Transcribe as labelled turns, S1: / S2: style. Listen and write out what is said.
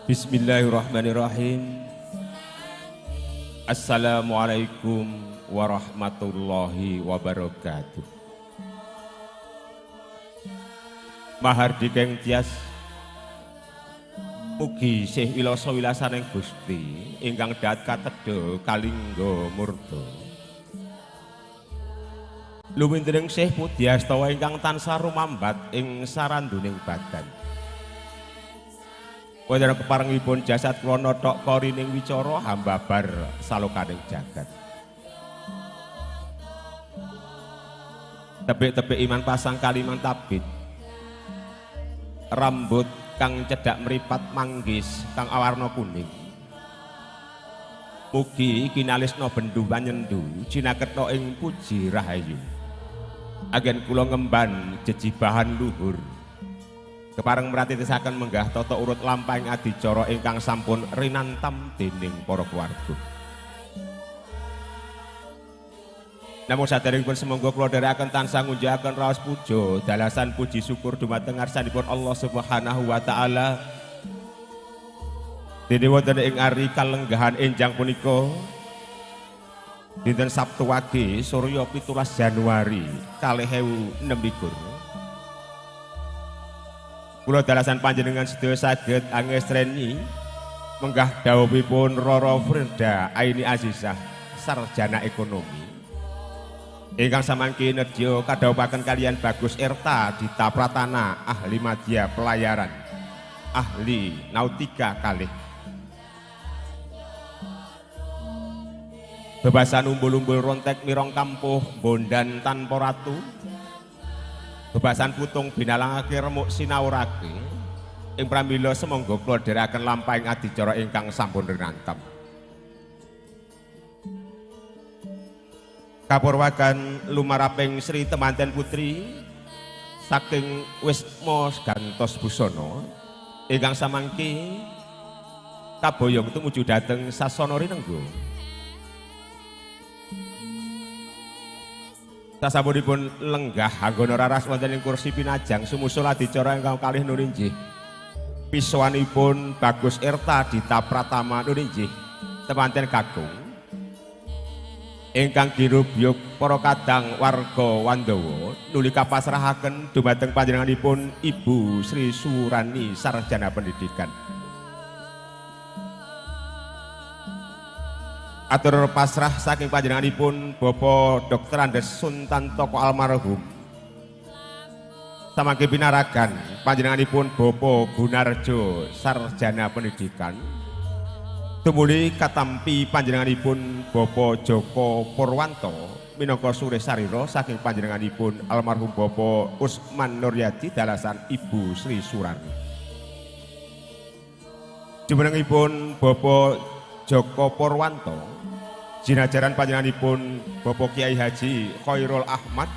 S1: Bismillahirrahmanirrahim. Assalamualaikum warahmatullahi wabarakatuh. Mahardika tias mugi sih wilasa wilasaning Gusti ingkang dahat katedha kalingga murda. Lumintening sih pudyastawa ingkang tansah rumambat ing saranduning badan. Wonten keparengipun jasad kula nothok korining wicara hambabar salokaning jagat. Tebik-tebik iman pasang kaliman tabit. Rambut kang cedhak mripat manggis kang awarna kuning. Mugi kinalisna bendu panyendu cinaketha ing puji rahayu. Agen kula ngemban jejibahan luhur. Kepareng mratitisaken menggah tata urut lampahing adicara ingkang sampun rinantam dening para keluarga. Namung saderengipun semangga kula dherekaken tansah ngunjukaken raos puja dalasan puji syukur dumateng ngarsanipun Allah Subhanahu wa taala. Dene wonten ing ari kalenggahan enjang punika dinten Sabtu Wage Surya 17 Januari 2026. Kula dalasan panjenengan sedaya saged angestreni menggah dawuhipun Roro Firda Aini Azizah sarjana ekonomi ingkang samangke nedya kadhawuhaken kaliyan Bagus Erta Dita Pratana ahli madya pelayaran ahli nautika kalih. Bebasan umbul-umbul rontek mirong kampuh bondan tanpa ratu. Bebasan putung binalangake remuk sinaurake. Ing pramila semangga kula dherekaken lampahing adicara ingkang sampun rinantem. Kapurwagan lumaraping Sri Temanten Putri saking Wisma Gantos Busana ingkang samangke kaboyong tumuju dhateng sasana rinengga. Sasampunipun lenggah anggona raras wonten ing kursi pinajang sumusul adicara ingkang kalih nuninjih. Pisuwanipun Bagus Erta Dita Pratama nuninjih temanten kakung ingkang dirubyuk para kadang warga Wandawa nuli kapasrahaken dumateng panjenenganipun Ibu Sri Surani sarjana pendidikan. Atur pasrah saking panjenenganipun Bapak Dr. Andes Suntantoko almarhum. Samangke pinaragan panjenenganipun Bapak Gunarjo sarjana pendidikan. Tumuli katampi panjenenganipun Bapak Joko Purwanto minangka sure sarira saking panjenenganipun almarhum Bapak Usman Nuryadi dalasan Ibu Sri Surani. Jumenengipun Bapak Joko Purwanto jinajaran panjenenganipun Bapak Kiai Haji Khairul Ahmad